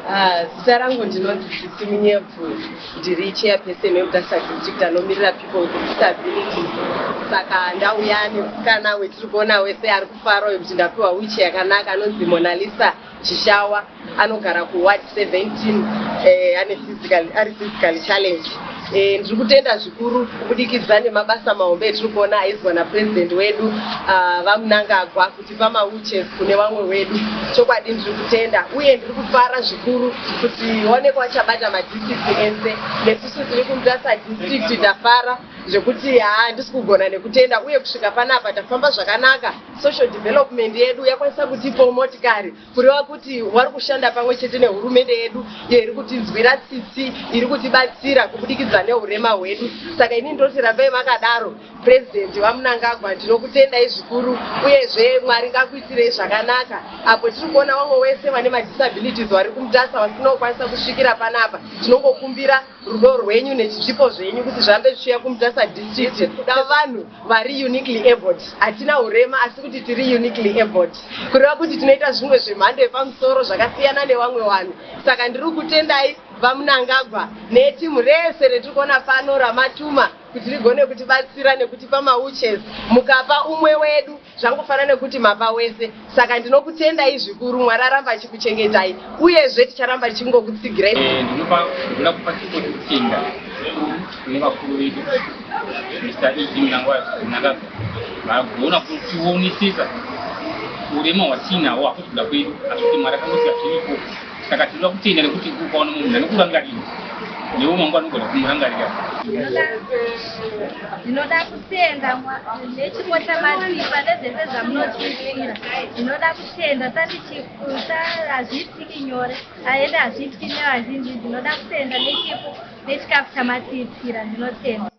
Ah, zita rangu ndinonzi Tsitsi Munyebvu, ndiri chairperson weMutasa District anomirira people with disabilities. Saka ndauya nemusikana wetiri kuona wese ari kufara uyu kuti ndapiwa wheelchair yakanaka, anonzi Monalisa Chishawa, anogara kuward 17, ane physical, ari physically challenge. Ndiri kutenda zvikuru kubudikidza nemabasa mahombe etiri kuona aizwa napurezidendi wedu, VaMnangagwa, kutipa mawheelchairs kune vamwe wedu. Chokwadi ndiri kutenda uye ndiri kufara zvikuru kuti onekwa vachabata madistricts ese. Nesusu tiri kuMutasa District tafara zvekuti haa, handisi kugona nekutenda. Uye kusvika panapa tafamba zvakanaka, social development yedu yakwanisa kutipawo motikari, kureva kuti vari kushanda pamwe chete nehurumende yedu iyo iri kutinzwira tsitsi, iri kutibatsira kubudikidza neurema hwedu. Saka inini ndoti rambai makadaro, Purezidendi VaMnangagwa, ndinokutendai zvikuru. Uyezve Mwari ngakuitirei zvakanaka. Apo tiri kuona vamwe wese vane madisabilities vari kuMutasa vasina kukwanisa kusvikira panapa, tinongokumbira rudo rwenyu nezvipo zvenyu kuti zvirambe zvichiuya kuMutasa District, kuda vanhu vari uniquely abled. Hatina urema, asi kuti tiri uniquely abled, kureva kuti tinoita zvimwe zvemhando yepamusoro zvakasiyana nevamwe vanhu. Saka ndiri kutendai, VaMnangagwa, netimu rese retiri kuona pano ramatuma kuti rigone kutibatsira nekutipa mawheelchairs. Mukapa umwe wedu, zvangofanana nekuti mapa wese. Saka ndinokutendai zvikuru. Mwari aramba achikuchengetai, uyezve ticharamba tichingokutsigirai. Ndinoda kupa chipo chekutenda kune vakuru vedu, Mr E.D Mnangagwa, vagona kutionesesa urema hwatinahwo. Hakusi kuda kwedu, asi kuti Mwari akangoti zviripo. Saka tinoda kutenda nekuti ukaona munhu anokurangarira, newe mangwana unogona kumurangarira. Ndinoda kutenda nechipo chamatipa nezvese zvamunotiitira. Ndinoda kutenda sandichikusa, hazviitiki nyore, aende hazviitiki nevazhinji. Ndinoda kutenda nechipo nechikafu chamatiitira. Ndinotenda.